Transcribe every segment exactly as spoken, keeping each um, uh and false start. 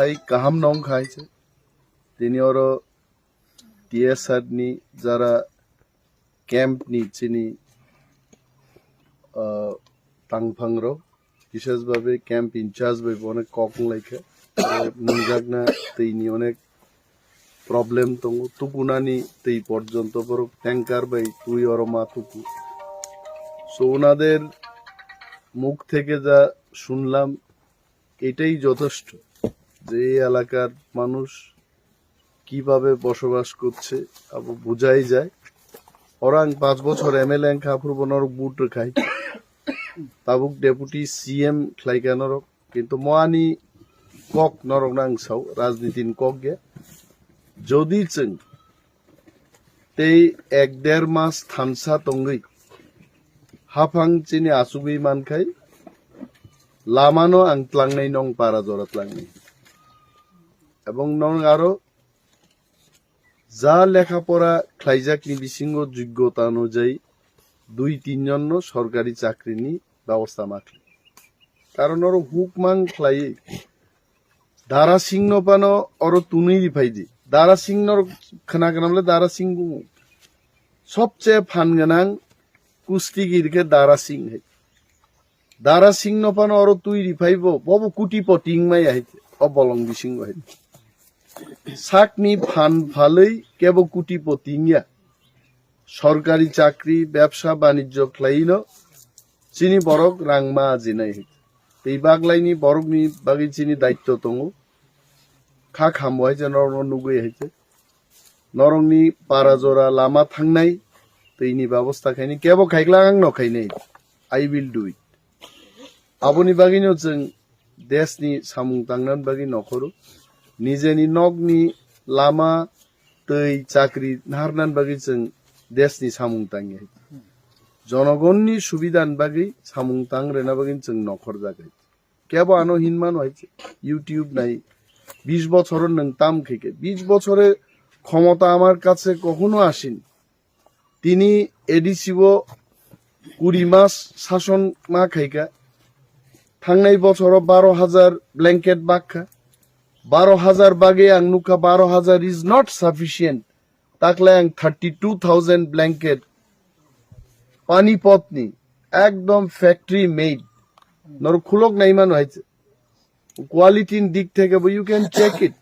Hai kaham nong khai se. Tini oro T S R ni jara camp ni chini, ah, tangphang rok, bises babe camp in charge bai bo onek kok wng lai kha. Aro nungjakna twi ni onek problem tongo, tukunani twi porjonto borok tanker bai twi oro ma tuku. So ওনাদের মুখ থেকে যা শুনলাম, এটাই যথেষ্ট যে এই এলাকার মানুষ কিভাবে বসবাস করছে, আবো বুঝাই যায়. Orang পাঁচ বছর M L A wngkha, aphuru bo norok vote rwkhai. Tabuk deputy C M khlaikha norok. Kintu mo ani kok norok nang sao, rajniti ni kok ya. Jodi chwng tei ek der mas thansa tongwi haphang chini achugwi mankhai, lamano ang tlangnai, nong para jora tlangnai. Ebong nong aro ja lekha pora khlaijakni bisingo joggota onujai dui tin jonno sorkari chakrini bebosta ma khlai. Karon oro huk mang khlaiwi Dara Singh no phano oro tunui riphai di. Dara Singh no khna khna le Dara Singh bumo. Sobche phan gwnang kustigir khe Dara Singh hai. Dara Singh no phano oro twi riphai bo, bo bo kutipoti wngmaya hai. O bolong bisingo hai. Sakni phan phalwi kebo kutipoti wngya. Sorkari chakri, bebsa banijjo khlaino chini borok rang ma ajinai hai. Tei baglaini borokni bagwi chini daitto tongo. Kha khambo hai je norokno nugwi hai je. Norokni para jora lama thangnai, twi ni babosta khaini kebo khaikla ang no khainai. I will do it. Aboni bagwino chwng desni samung tangnani bagwi nokhoro, nijeni nokni lama tei chakri naharnani bagwi chwng desni samung tangya. Jonogonni subidani bagwi samung tang rwna bagwi chwng nokhorjak hai. Kebo ano hinmano hai se, YouTube nai, বিশ বছরে nwng tam khaikhe, বিশ বছরে ক্ষমতা আমার কাছে কখনো আসেনি। Tini A D C o kuri mas sason ma khaikha. Thangnai bochoro baro hajar blanket bakha. Baro hajar bagwi ang nukha, baro hajar is not sufficient. Takle ang thirty two thousand blanket Panipot ni ekdom factory made. Nor khulok naimano hai se. Quality ni dik theke bo you can check it.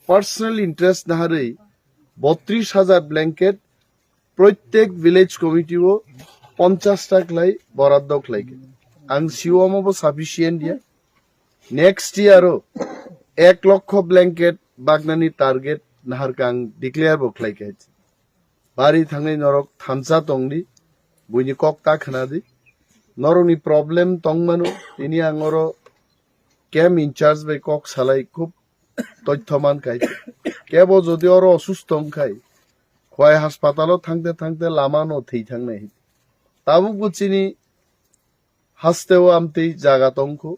Personal interest naharwi botris hajar blanket Proitek village committee o ponchash ta khlai boraddo khlaikha. Ang siyo omo bo sufficient ya. Next year o ek lokho blanket bagnani target naharkha ang declare bo khlaikha. Bari thangnai norok thansa tongdi, buini kok ta khnadi. Norokni problem tongmano, tini ang oro camp in charge bai kok salai khub toitho mankhai. Kebo jodi oro osusto wngkhai, Khowai haspatalo thangte thangte lamano thwi thangnai. Tabukbo chini hasteo amtwi jaga tongkho.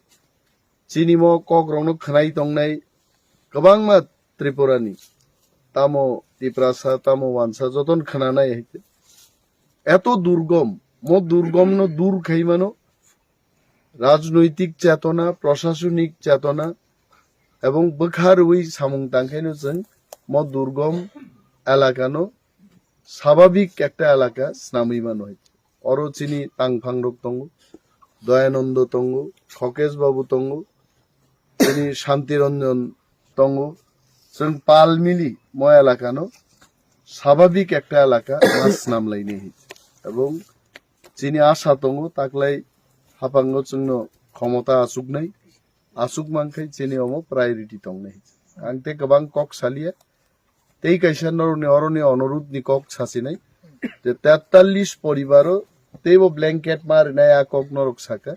Chini mo kokrokno khwnai tongnai kwbangma Tripurani. Tamo Tiprasa, tamo Wansa, jotono khwnanai hai khe. Eto durgom, mo durgomno dur khaimano rajnoitik chetona, prashasonik chetona ebong bwkha rwui samung tangkhaino chwng mo durgom elakano swabhabik ekta elaka swnamwi mano hai. Oro chini tangphangrok tongo, Doyanando tongo, Khokesh Babu tongo, chini Shanti Ranjan tongo, chwng pal mili mo elakano swabhabik ekta elaka ma swnamlaini hai. Ebong chini asha tongo, taklai haphango chwngno khomota achuknai, achuk mankhai chini omo priority tongnai. Ang tei kwbang kok salia, tei kaisa norokni oroni onorudni kok sasinai, je tetallis poribaro teibo blanket ma rinai a kok norok saka.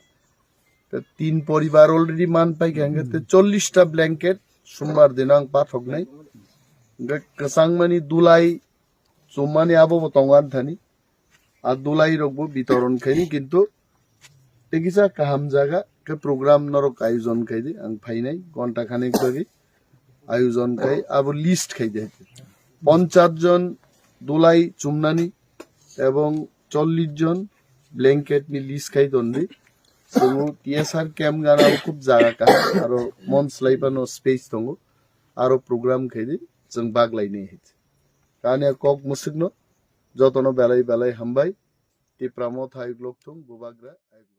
Te tin poribar already man paikha, hingkhe te chollish ta blanket sombar dino ang pathoknai. Hingkhe kwchangmani dulai chummani abo bo tongo ani thani. A dulai rokbo bitoron khaini, kintu tei kisa kaham jaga khe program norok ayojon khaidi, ang phainai ghonta khanik bagwi ayojon khai, abo list khaidi. Ponchas jon dulai chumnani ebong chollish jon blanket ni list khai tondi. Chwng T S R camp gana khub jaga kaham, aro mon swlai phano space tongo, aro program khaidi chwng baglai ni hit. Kani kok muswkno jotono belai belai hambai, Tipra Motha ayuk lok thung, Bubagra ayuk lok.